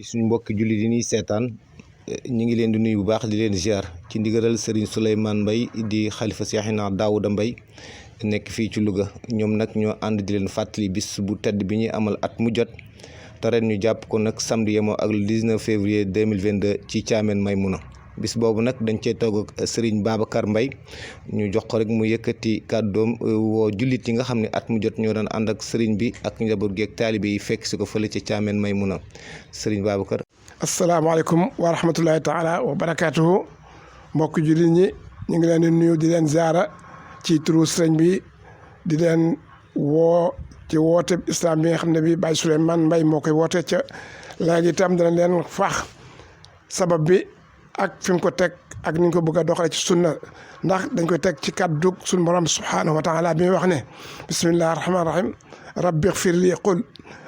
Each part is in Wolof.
suñu mbokki jullit yi ñuy seetaan ñi ngi leen di nuyu bu baax di leen ziar ci ndigalal Serigne Souleymane Mbaye di xalifa Seexina Daouda Mbaye nekk fii ci Louga ñoom nag ñoo ànd di leen fàttali bis bu tedd bi ñuy amal at mu jot te ren ñu jàpp ko nag samedi yemoo ak le 19 février 2022 ci Thiamène Maymouna bis boobu nag dañ cee toog ak Serigne Babacar Mbaye ñu jox ko rek mu yëkkati kàddoom woo jullit yi nga xam ne at mu jot ñoo daan ànd ak Serigne bi ak njaboot gi ak taalibe yi fekk si ko fële ci Thiamène Maymouna Serigne Babacar. asalaamaaleykum wa rahmatullahi taala wa barakaatuhu mbokk jullit ñi ñu ngi leen di nuyu di leen ziara ci turu sëriñ bi di leen woo ci woote islam bi nga xam ne bi Baye Souleymane Mbaye moo koy woote ca léegi itam dana leen faax sabab bi ak fi mu ko teg ak ni ñu ko bëgg a doxale ci sunna ndax dañ koy teg ci kàddu suñu borom subhanahu wa taala bi muy wax ne bismillahi rahmaani rahim rabbi xfir lii qul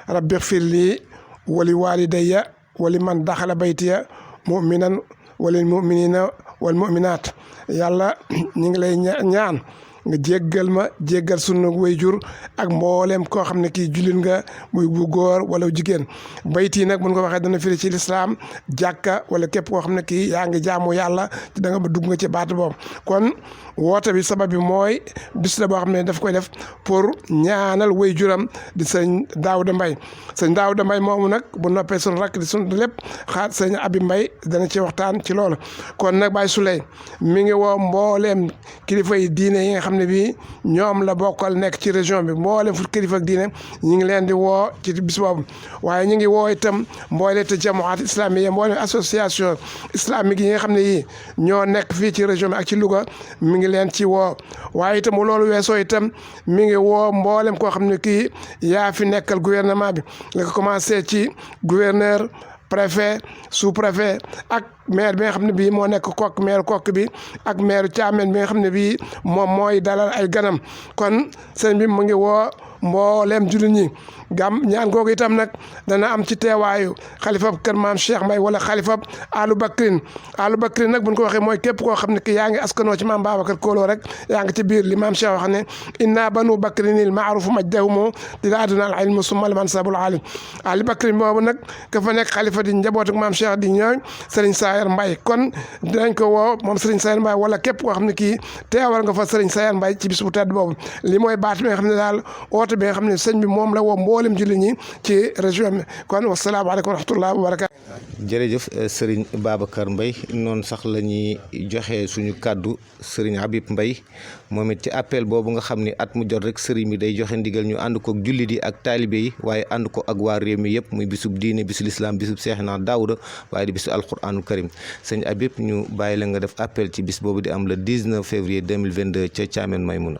rabbi xfir lii wali walidayya wali man daxala baytiya muminan walil muminina wal muminat yàlla ñu ngi lay ñaan nga jéggal ma jéggal sunu wayjur ak mboolem koo xam ne kii jullit nga muy bu góor wala jigéen bayti nag buñ ko waxee dana firi ci lislaam jàkka wala képp koo xam ne kii yaa ngi jaamu yàlla te da nga ba dugg nga ci baat boobu kon woote bi sabab bi mooy bis la boo xam ne daf koy def pour ñaanal wayjuram di sëñ Daouda Mbaye sëñ Daouda Mbaye moomu nag bu noppee sunu rakk di sunu lépp xaar sëñ Abi Mbaye dana ci waxtaan ci loolu kon nag Baye Souley mi ngi woo mbooleem kilifa yi diine yi nga xam ne bii ñoom la bokkal nekk ci région bi mboolem fu kilifa ak diine ñi ngi leen di woo ci bis boobu waaye ñi ngi woo itam mboole te jamaat islamique mboolem association islamique yi nga xam ne yii ñoo nekk fii ci région bi ak ci Louga mi ngi leen ci woo waaye itam loolu weesoo itam mi ngi woo mboolem koo xam ne kii yaa fi nekkal gouvernement bi la ko commencé ci gouverneur préfet sous-préfet ak maire bi nga xam ne bii moo nekk kokk maire kokk bi ak maire Thiamène bi nga xam ne bii moom mooy dalal ay ganam kon sëñ bi mu ngi woo mbooleem jullit ñi ñaan googu itam nag dana am ci teewaayu xalifab kër maam Cheikh Mbaye wala xalifab Alu Bakrin nag buñ ko waxee mooy képp koo xam ne ki yaa ngi askanoo ci maam Babacar Kolo rek yaa ngi ci biir li maam Cheikh wax ne inna banu bakrinil maarufu majdahumo di la aduna al ilmu summa al mansabul alim Ali Bakrin boobu nag ka fa nekk xalifa di njabootu maam Cheikh di ñooy Serigne Sayer Mbaye kon dinañ ko woo moom Serigne Sayer Mbaye wala képp koo xam ne kii teewal nga fa Serigne Sayer Mbaye ci bis bu tedd boobu li mooy baat bi nga xam ne daal oote bi nga xam ne sëñ bi moom la woo mboolem jullit ñi ci région bi kon wasalaamaaleykum wa rahmatulah wa barakaatu. jërëjëf Serigne Babacar Mbaye noonu sax la ñuy joxe suñu kàddu Serigne Habib Mbaye moom it ci appel boobu nga xam ni at mu jot rek Serigne bi day joxe ndigal ñu ànd ko ak jullit yi ak taalibe yi waaye ànd ko ak waa réew mi yëpp muy bisub diine bisu lislaam bisub Seexina Daouda waaye di bisu alquranul karim sëñ Habib ñu bàyyi la nga def appel ci bis boobu di am le 19 février 2022 ca Thiamène Maymouna.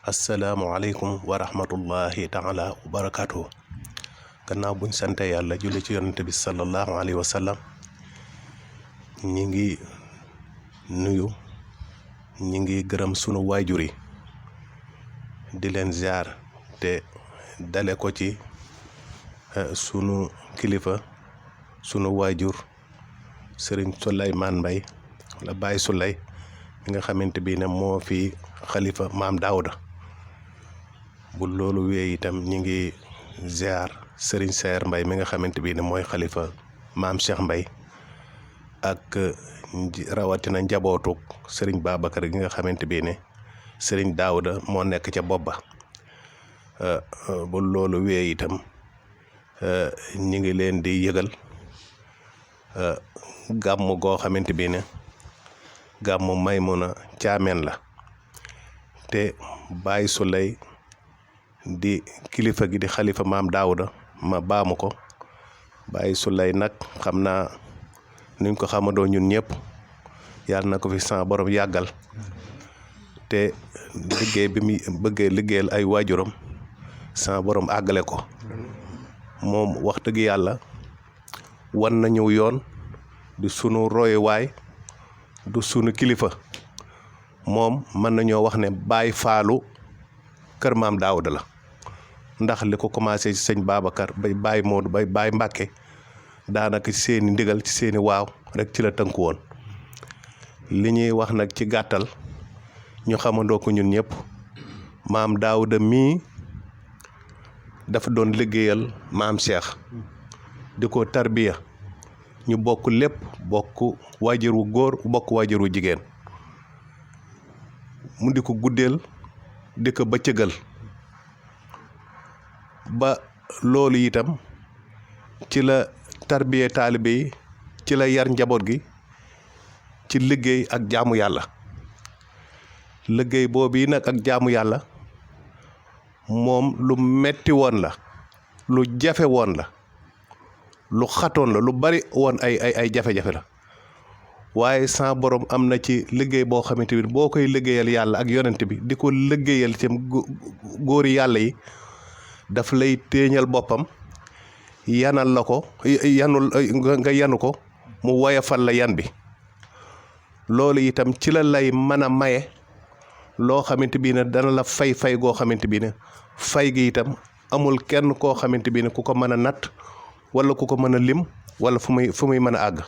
asalaamaaleykum wa rahmatullahi taala wa barakaatu. gannaaw buñ sante yàlla julli ci yonante bi sallallahu alayhi wa sallam ñi ngi nuyu ñi ngi gërëm sunu waajur yi di leen ziar te dale ko ci sunu kilifa sunu waajur Serigne Souleymane Mbaye wala Baye Souley mi nga xamante bi ne moo fi xalifa maam Daouda bu loolu wéy itam ñi ngi ziar Serigne Sayer Mbaye mi nga xamante bi ne mooy xalifa maam Cheikh Mbaye ak rawatina njabootuk Serigne Babacar gi nga xamante bi ne Serigne Daouda moo nekk ca bopp ba bu loolu wéy itam ñi ngi leen di yëgal gàmm goo xamante bi ne gàmmu Maymouna Thiamène la te Baye Souley di kilifa gi di xalifa maam Daouda ma baamu ko Baye Souley nag xam naa nuñ ko xamadoo ñun ñëpp yàlla na ko fi sa borom yàggal te liggéey bi muy bëggee liggéeyal ay waajuram sa borom àggale ko moom wax dëgg yàlla wan nañu yoon di sunu royuwaay du sunu kilifa moom mën nañoo wax ne Baye Faalu kër maam Daouda la ndax li ko commencé ci sëñ Babacar bay Baye Modou bay Baye Mbacke daanaka ci seeni ndigal ci seeni waaw rek ci la tënku woon li ñuy wax nag ci gàttal ñu xamandoo ko ñun ñëpp maam Daouda mii dafa doon liggéeyal maam Cheikh di ko tarbiya ñu bokk lépp bokk waajur wu góor bokk waajur wu jigéen mu di ko guddeel di ko bëccëgal ba loolu itam ci la tarbiya taalibe yi ci la yar njaboot gi ci liggéey ak jaamu yàlla liggéey boobu yi nag ak jaamu yàlla moom lu metti woon la lu jafe woon la lu xatoon la lu bari woon ay jafe-jafe la waaye sa borom am na ci liggéey boo xamante ni boo koy liggéeyal yàlla ak yonent bi di ko liggéeyal ci góori yàlla yi daf lay téeñal boppam yanal la ko nga yanu ko mu woyafal la yan bi loolu itam ci la lay mën a maye loo xamante bi ne dana la fay goo xamante bi ne fay gi itam amul kenn koo xamante bi ne ku ko mën a natt wala ku ko mën a lim wala fu muy mën a àgg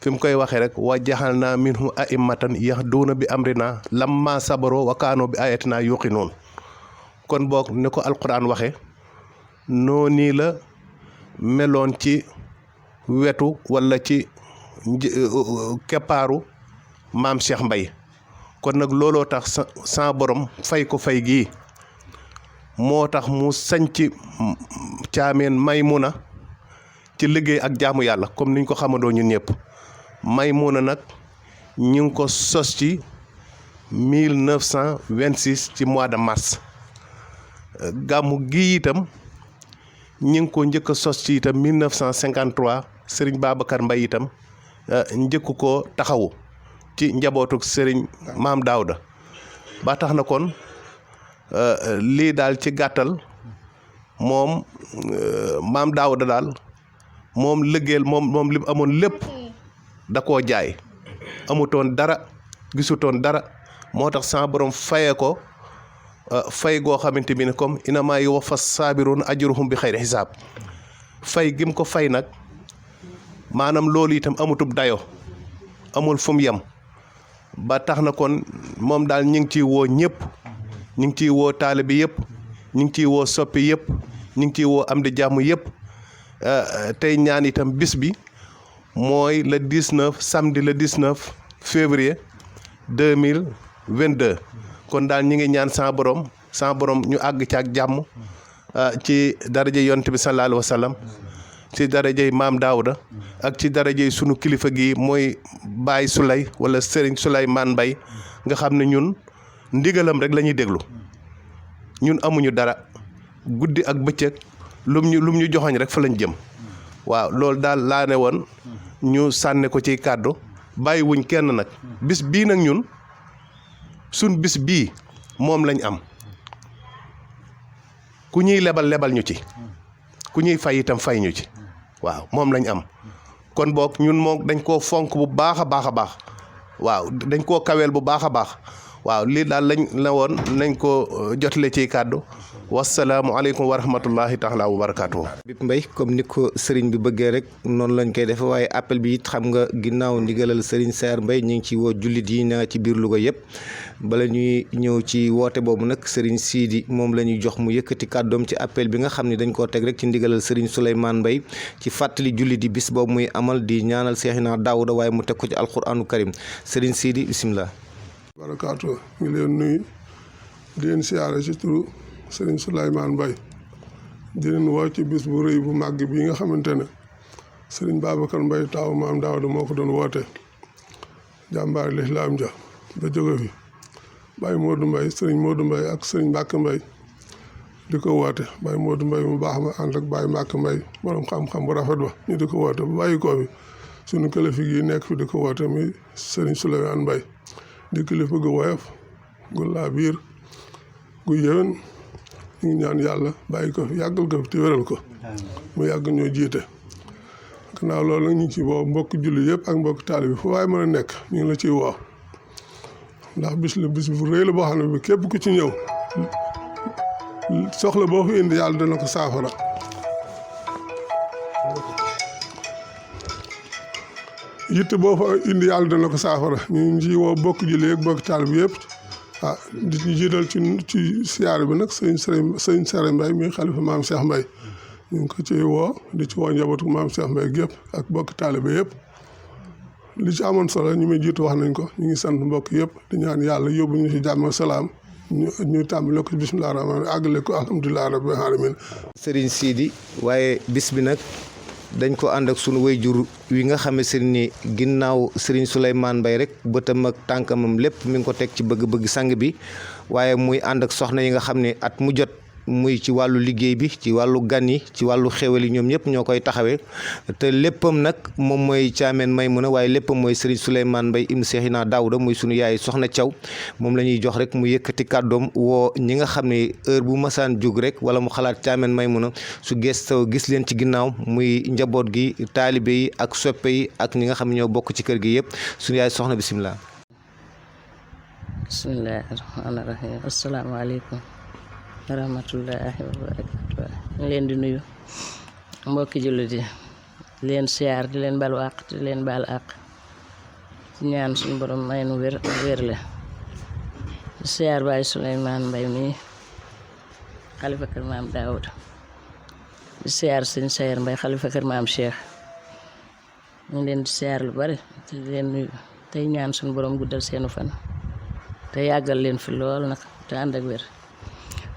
fi mu koy waxee rek wa jaxal naa minhum a'immatan yahduuna bi amrina lamma sabaro wa kaanoo bi ayatina yuqinoon kon boog ni ko alquran waxe noo nii la meloon ci wetu wala ci keppaaru maam Cheikh Mbaye kon nag looloo tax sa borom fay ko fay gii moo tax mu sañc caameen Maymuna ci liggéey ak jaamu yàlla comme niñ ko xamandoo ñun ñëpp Maymuna nag ñu ngi ko sos ci 1926 ci mois de mars gàmmu gi itam ñu ngi ko njëkk a sos ci itam 1953 Serigne Babacar Mbaye itam njëkk ko taxawu ci njabootuk Serigne Maam Daawda ba tax na kon lii daal ci gàttal moom Maam Daawda daal moom liggéeyal moom li mu amoon lépp da koo jaay amutoon dara gisutoon dara moo tax sa borom fayee ko fay goo xamante bi ne comme inamaa yuwaffa saabirun ajruhum bi xayri xisaab fay gim ko fay nag maanaam loolu itam amutub dayo amul fu mu yem ba tax na kon moom daal ñu ngi ciy woo ñëpp ñu ngi ciy woo taalibe yëpp ñu ngi ciy woo soppi yëpp ñu ngi ciy woo am di jàmm yëpp tey ñaan itam bis bi mooy le 19 samedi le 19 février 2022 kon daal ñi ngi ñaan sa borom ñu àgg ci ak jàmm ci daraja yonent bi sallallahu alayhi wa sallam ci darajey maam Daawda ak ci darajey sunu kilifa gi mooy Baye Souley wala Serigne Souleymane Mbaye nga xam ne ñun ndigalam rek la ñuy déglu ñun amuñu dara guddi ak bëccëg lum ñu joxoñ rek fa lañ jëm waaw loolu daal laa ne woon ñu sànne ko ci kàddu bàyyi wuñ kenn nag bis bii nag ñun sun bis bii moom lañ am ku ñuy lebal ñu ci ku ñuy fay itam fay ñu ci waaw moom lañ am kon boog ñun moom dañ koo fonk bu baax a baax a baax waaw dañ koo kaweel bu baax a baax waaw lii daal lañ la woon nañ ko jotale ci kàddu wasalaamualeykum wa rahmatullahi taala wa barakaatuhu. Habib Mbaye comme ni ko sëriñ bi bëggee rek noonu lañ koy defee waaye appel bi it xam nga ginnaaw ndigalal sëriñ Saer Mbaye ñu ngi ci woo jullit yi na ci biir Louga yëpp bala ñuy ñëw ci woote boobu nag sëriñ Sidi moom la ñuy jox mu yëkkati kàddoom ci appel bi nga xam ne dañ koo teg rek ci ndigalal sëriñ Souleymane Mbaye ci fàttali jullit yi bis boobu muy amal di ñaanal Seexina Daawuda waaye mu teg ko ci alquranu karim sëriñ Sidi bisimilah. barakaatu ngi leen nuyu di leen siyaare ci turu Sëriñ Souleymane Mbaye di leen woo ci bis bu rëy bu màgg bii nga xamante ne Sëriñ Babacar Mbaye taawu maam Daawda moo ko doon woote jàmbaar lislaam ja ba jóge fi Baye Modou Mbaye Sëriñ Modou Mbaye ak Sëriñ Mbàkke Mbaye di ko woote Baye Modou Mbaye mu baax ma ànd ak Baye Mbàkke Mbaye borom xam-xam bu rafet ba ñu di ko woote bu bàyyi koo fi sunu kilifa gi nekk fi di ko woote muy Sëriñ Souleymane Mbaye di kilifa gu woyof gu laa biir gu yéwén ñu ngi ñaan yàlla bàyyi ko yàggal ko te wéral ko mu yàgg ñoo jiite gannaaw loolu nag ñu ngi ci woo mbokk julli yëpp ak mbokk taalibe bi fu waaye mën a nekk ñu ngi la ciy woo ndax bis bu rëy la boo xam ne bi képp ku ci ñëw soxla boo fi indi yàlla dana ko saafara yitte boo fa indi yàlla dana ko saafara ñu ngi ciy woo mbokk julli yëpp mbokk taalibe bi yëpp di ci jiital ci siyaare bi nag sëñ Saer Mbaye muy xalifa maam Cheikh Mbaye ñu ngi ko ci woo di ci woo njabootu maam Cheikh Mbaye gépp ak bokk taalibe yëpp. li ci amoon solo ñu muy jiitu wax nañ ko ñu ngi sant mbokk yëpp di ñaan yàlla yóbbu ñu ci jàmm ak salaam ñu tàmbale ko bisimilah rahmaani àggale ko alhamdulilah rabbil alamin. Serigne Sidi waaye bis bi nag dañ ko ànd ak sunu wayjur wi nga xam ne ni ginnaaw Serigne Souleymane Mbaye rek bëtam ak tànkamam lépp mi ngi ko teg ci bëgg-bëgg sang bi waaye muy ànd ak soxna yi nga xam ne at mu jot muy ci wàllu liggéey bi ci wàllu gan yi ci wàllu xéwal yi ñoom ñëpp ñoo koy taxawee te léppam nag moom mooy Thiamène Maymuna waaye léppam mooy Serigne Souleymane Mbaye ibn Cheikhina Daouda muy sunu yaay soxna Thiaw moom la ñuy jox rek mu yëkkati kàddoom woo ñi nga xam ne heure bu masaan jóg rek wala mu xalaat Thiamène Maymuna su gëstoo gis leen ci ginnaaw muy njaboot gi taalibe yi ak soppe yi ak ñi nga xam ne ñoo bokk ci kër gi yëpp sunu yaay soxna bisimilah. bismillahi rahmaani rahim asalaamaaleykum wa rahmatullahi wa barakatuh ñu leen di nuyu mbokki jullit yi leen siyaar di leen balu àq di leen baal àq ci ñaan suñu borom may nu wérle siyaar Baay Souleymane Mbaye mi xalifa kër maam Daouda di siyaar sëñ Sayer Mbaye xalifa kër maam Cheikh ñu leen di siyaar lu bari te leen nuyu tey ñaan suñu borom guddal seenu fan te yàggal leen fi lool nag te ànd ak wér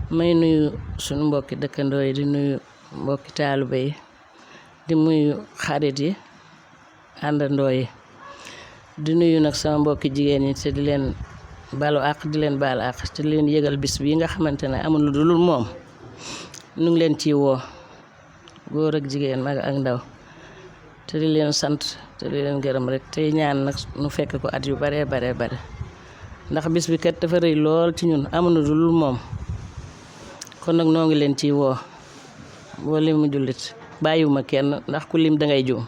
may nuyu suñu mbokki dëkkandoo yi di nuyu mbokki taalibe yi di nuyu xarit yi àndandoo yi di nuyu nag sama mbokki jigéen ñi te di leen balu àq di leen baal àq te di leen yëgal bis bii nga xamante ne amul lu dul moom nu ngi leen ciy woo góor ak jigéen mag ak ndaw te di leen sant te di leen gërëm rek tey ñaan nag nu fekk ko at yu bare ndax bis bi kat dafa rëy lool ci ñun amul lu dul moom kon nag noo ngi leen ciy woo boo limu jullit bàyyiwuma kenn ndax ku lim dangay juum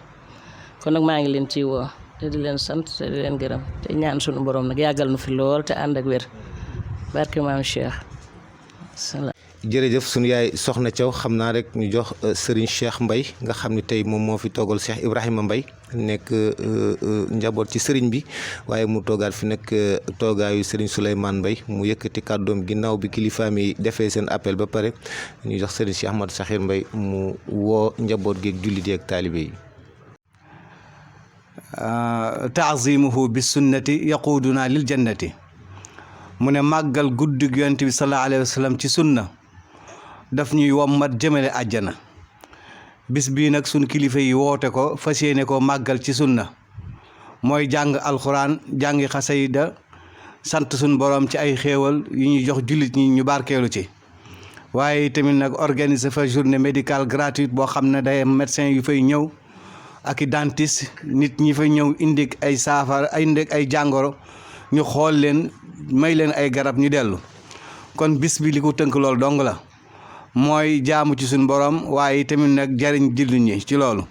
kon nag maa ngi leen ciy woo te di leen sant te di leen gërëm te ñaan sunu borom nag yàggal nu fi lool te ànd ak wér barke maam Cheikh salaam. jërëjëf sunu yaay soxna Thiaw xam naa rek ñu jox Serigne Cheikh Mbaye nga xam ne tey moom moo fi toogal Cheikh Ibrahima Mbaye nekk njaboot ci Serigne bi waaye mu toogaat fi nag toogaayu Serigne Souleymane Mbaye mu yëkkati kàddoom ginnaaw bi kilifaam yi defee seen appel ba pare ñu jox Serigne Cheikh Ahmadou Sakhir Mbaye mu woo njaboot gi ak jullit yi ak taalibe yi. taazimuhu bi sunnati yaquuduna lil jannati mu ne màggal guddig yonent bi sallallahu alayhi wa sallam ci sunna daf ñuy wommat jëmale àjjana bis bii nag sunu kilifa yi woote ko fas yéene ko màggal ci sunna mooy jàng alxuraan jàngi xasayda sant sunu borom ci ay xéewal yu ñuy jox jullit ñi ñu barkeelu ci waaye tamit nag organiser fa journée médicale gratuite boo xam ne day médecin yu fay ñëw ak i dentiste nit ñi fay ñëw indi ay saafara indi ay jàngoro ñu xool leen may leen ay garab ñu dellu kon bis bi li ko tënk loolu dong la mooy jaamu ci suñ borom waaye tamit nag jariñ jullit ñi ci loolu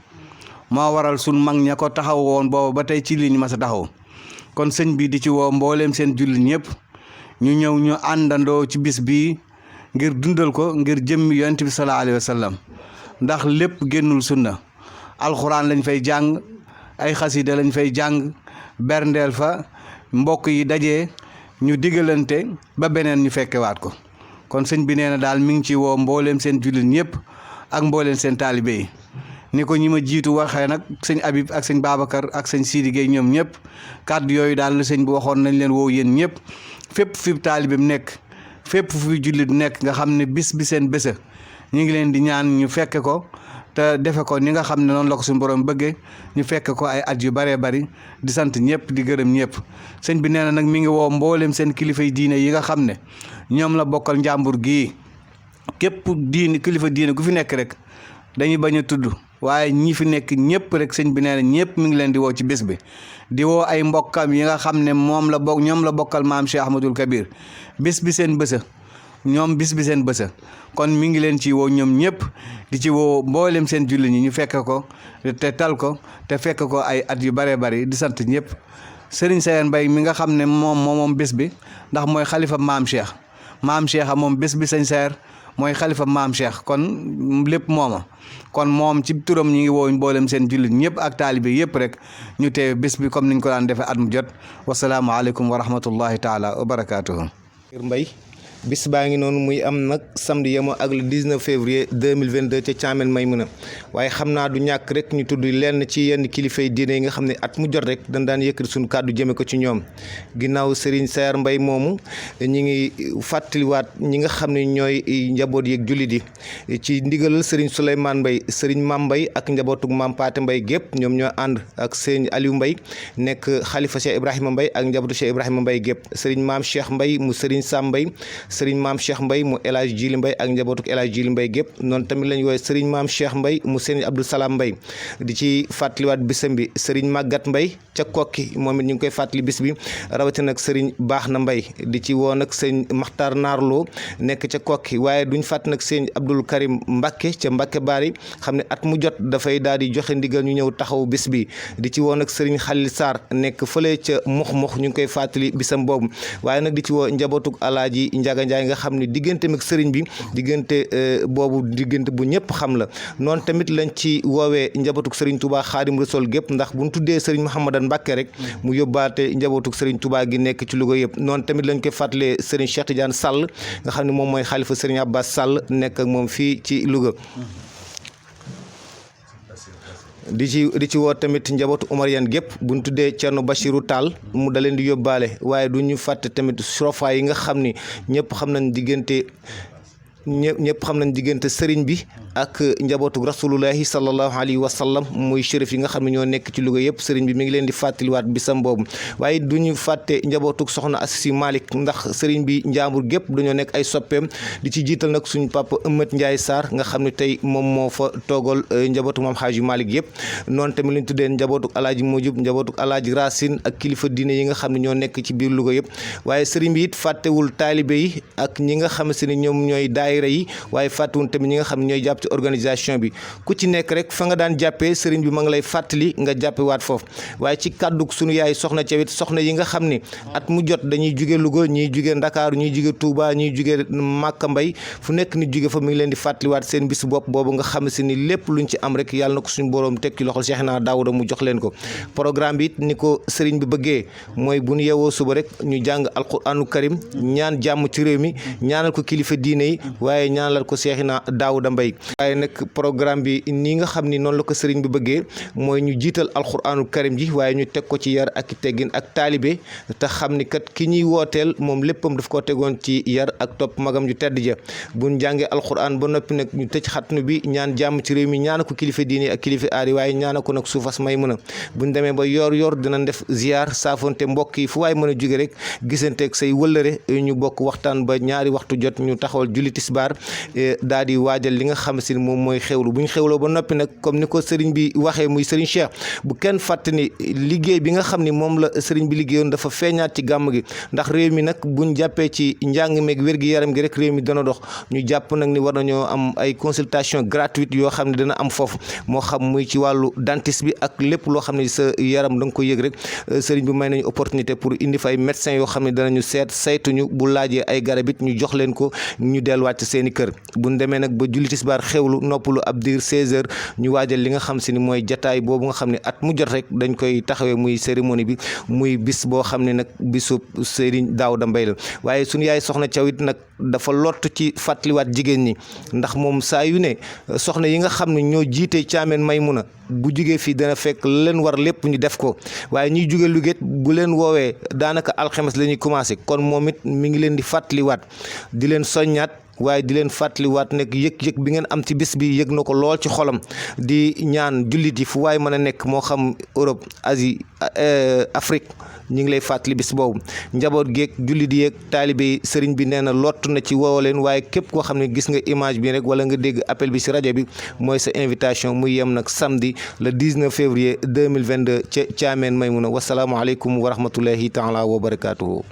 moo waral suñ mag ña ko taxaw woon boobu ba tey ci li ñu mas a taxaw kon sëñ bi di ci woo mbooleem seen jullit ñëpp ñu ñëw ñu àndandoo ci bis bii ngir dundal ko ngir jëmmi yonent bi sallallahu alayhi wa sallam ndax lépp génnul sunna alxuraan lañ fay jàng ay xasida lañ fay jàng berndeel fa mbokk yi dajee ñu digalante ba beneen ñu fekkewaat ko kon sëñ bi nee na daal mi ngi ci woo mbooleem seen jullit ñëpp ak mbooleem seen taalibe yi ni ko ñi ma jiitu waxee nag sëñ Habib ak sëñ Babacar ak sëñ Sidi Gueye ñoom ñëpp kàddu yooyu daal la sëñ bi waxoon nañ leen woo yéen ñëpp fépp fi taalibeem nekk fépp fi jullit nekk nga xam ne bis bi seen bésa ñu ngi leen di ñaan ñu fekke ko te defe ko ni nga xam ne noonu la ko suñu borom bëggee ñu fekk ko ay at yu baree bari di sant ñëpp di gërëm ñëpp sëñ bi nee na nag mi ngi woo mbooleem seen kilifa yi diine yi nga xam ne ñoom la bokkal njàmbur gii képp diine kilifa diine gu fi nekk rek dañuy bañ a tudd waaye ñi fi nekk ñëpp rek sëñ bi nee na ñëpp mi ngi leen di woo ci bés bi di woo ay mbokkam yi nga xam ne ñoom la bokkal maam Cheikh Ahmadoul Kabir bés bi seen bésa ñoom bis bi seen bésa kon mi ngi leen ci woo ñoom ñëpp di ci woo mboolem seen julli ñi ñu fekk ko te tal ko te fekk ko ay at yu baree bari di sant ñëpp Serigne Sayer Mbaye mi nga xam ne moom bés bi ndax mooy xalifa maam Cheikh moom bés bi sëñ Sayer mooy xalifa maam Cheikh kon lépp mooma kon moom ci turam ñi ngi woo mboolem seen jullit ñëpp ak taalibe yëpp rek ñu teew bés bi comme niñ ko daan defee at mu jot wasalaamualeykum wa rahmatullahi taala wa barakaatuhu. Mbay bis baa ngi noonu muy am nag samedi yemoo ak le 19 février 2022 ca Thiamène Maymouna waaye xam naa du ñàkk rek ñu tudd lenn ci yenn kilifay diine yi nga xam ne at mu jot rek dañ daan yëkkati suñu kàddu jëme ko ci ñoom ginnaaw Serigne Sayar Mbaye moomu ñi ngi fàttaliwaat ñi nga xam ne ñooy njaboot yeeg jullit yi ci ndigalal Serigne Souleymane Mbaye Serigne Mam Mbaye ak njabootug Mam Paate Mbaye gépp ñoom ñoo ànd ak Serigne Aliou Mbaye nekk xalifa Cheikh Ibrahima Mbaye ak njabootu Cheikh Ibrahima Mbaye gépp Serigne Maam Cheikh Mbaye mu Serigne Sam Mbaye Serigne Maam Cheikh Mbaye mu El Hadj Jili Mbaye ak njabootuk El Hadj Jili Mbaye gépp noonu tamit lañu woowe Serigne Maam Cheikh Mbaye mu Serigne Abdou Salam Mbaye di ci fàttaliwaat bisam bi Serigne Magat Mbaye ca Kokki moom it ñu ngi koy fàttali bis bi rawatina nag Serigne Baax na Mbaye di ci woo nag Serigne Makhtar Naarloo nekk ca Kokki waaye duñ fàtt nag Serigne Abdoul Karim Mbacké ca Mbacké Bari xam ne at mu jot dafay daal di joxe ndigal ñu ñëw taxaw bis bi di ci woo nag Serigne Khalil Sarr nekk fële ca Mux ñu ngi koy fàttali bisam boobu waaye nag di ci woo njabootuk Alaaji Njaga Njaay nga xam ne diggante ak Serigne bi diggante boobu diggante bu ñëpp xam la noonu tamit lañ ci woowee njabootuk Serigne Touba Xaadim Rasul gépp ndax bu ñu tuddee Serigne Mouhamadan Mbacké rek mu yóbbaate njabootuk Serigne Touba gi nekk ci Louga yëpp noonu tamit lañ koy fàttalee Serigne Cheikh Tidiane Sall nga xam ne moom mooy xalifa Serigne Abbas Sall nekk ak moom fii ci Louga di ci woo tamit njabootu Omarien gépp bu ñu tuddee Thierno Bachirou Tall mu da leen di yóbbaale waaye du ñu fàtte tamit srofa yi nga xam ni ñëpp xam nañ diggante sëriñ bi ak njabootu rasulullahi sallallahu alayhi wa sallam muy shérif yi nga xam ne ñoo nekk ci Louga yëpp sëriñ bi mi ngi leen di fàttaliwaat bisam boobu waaye du ñu fàtte njabootu soxna Assi Malick ndax sëriñ bi njaambur gépp dañoo nekk ay soppeem di ci jiital nag suñu papa Ëmmat Ndiaye Sarr nga xam ne tey moom moo fa toogal njabootu maam Xaaji Malick yëpp noonu tamit lañ tuddee njabootu alaaji Mujub njabootu alaaji Racine ak kilifa diine yi nga xam ne ñoo nekk ci biir Louga yëpp waaye sëriñ bi it fàttewul taalibe yi ak ñi nga xam ne ñoom ñooy daayira yi waaye fàttewul tamit ñi nga xam ne ñooy jàpp organisation bi ku ci nekk rek fa nga daan jàppee sëriñ bi ma ngi lay fàttali nga jàppe waat foofu waaye ci kàddug sunu yaay soxna Cawit soxna yi nga xam ni at mu jot dañuy jóge Louga ñiy jóge Ndakaaru ñiy jóge Touba ñiy jóge Màkka Mbay fu nekk ni jóge fa mi ngi leen di fàttaliwaat seen bis bopp boobu nga xam si ni lépp luñ ci am rek yàlla na ko suñu boroom teg ci loxol Cheikhna Daouda mu jox leen ko programme bi it ni ko sëriñ bi bëggee mooy bu ñu yeewoo suba rek ñu jàng alquranu karim ñaan jàmm ci réew mi ñaanal ko kilifa diine yi waaye ñaanal ko Cheikhna Daouda Mbaye waaye nag programme bi nii nga xam ni noonu la ko sëriñ bi bëggee mooy ñu jiital alquranu karim ji waaye ñu teg ko ci yar ak teggin ak taalibe te xam ni kat ki ñuy wooteel moom léppam daf ko tegoon ci yar ak topp magam ju tedd ja buñ jàngee alquran ba noppi nag ñu tëj xatnu bi ñaan jàmm ci réew mi ñaana ko kilifa diine ak kilifa aari waaye ñaana ko nag suufas may mën a buñ demee ba yor dinañ def ziar saafonte mbokk yi fu waay mën a jóge rek gisanteeg say wëllëre ñu bokk waxtaan ba ñaari waxtu jot ñu taxawal julli tisbaar daal di waajal li nga xam si moom mooy xewlu bu ñu xewloo ba noppi nag comme ni ko sëriñ bi waxee muy sëriñ Cheikh bu kenn fàtte ni liggéey bi nga xam ni moom la sëriñ bi liggéeyoon dafa feeñaat ci gàmm gi ndax réew mi nag buñ jàppee ci njàng meeg wér-gi-yaram gi rek réew mi dana dox ñu jàpp nag ni war nañoo am ay consultation gratuite yoo xam ne dana am foofu moo xam muy ci wàllu dentiste bi ak lépp loo xam ne sa yaram da nga ko yëg rek sëriñ bi may nañu opportunité pour indi fa ay médecins yoo xam ne danañu seet saytuñu bu laajee ay garab it ñu jox leen ko ñu delluwaat ci seen i kër buñ demee nag ba julli tisbaar xewlu noppalu ab diir 16h ñu waajal li nga xam si ni mooy jataay boobu nga xam ne at mu jot rek dañ koy taxawee muy cérémonie bi muy bis boo xam ne nag bisu Serigne Daouda Mbaye la waaye suñu yaay soxna Thiaw it nag dafa lott ci fàttaliwaat jigéen ñi ndax moom saa yu ne soxna yi nga xam ne ñoo jiite Thiamène Maymouna bu jugee fii dana fekk leen war lépp ñu def ko waaye ñuy jóge Louga bu leen woowee daanaka alxames la ñuy commencé kon moom it mi ngi leen di fàttaliwaat di leen soññaat waaye di leen fàttaliwaat nekk yëg-yëg bi ngeen am ci bis bi yëg na ko lool ci xolam di ñaan jullit yi fu waay mën a nekk moo xam Europe Asie Afrique ñu ngi lay fàttali bis boobu njaboot geeg jullit yeeg taalibe yi sëriñ bi nee na lott na ci woo leen waaye képp koo xam ne gis nga image bi rek wala nga dégg appel bi ci rajo bi mooy sa invitation muy yem nag samedi le 19 février 2022 ca Thiamène Maymouna wasalaamualeykum wa rahmatullahi taala wa barakaatuhu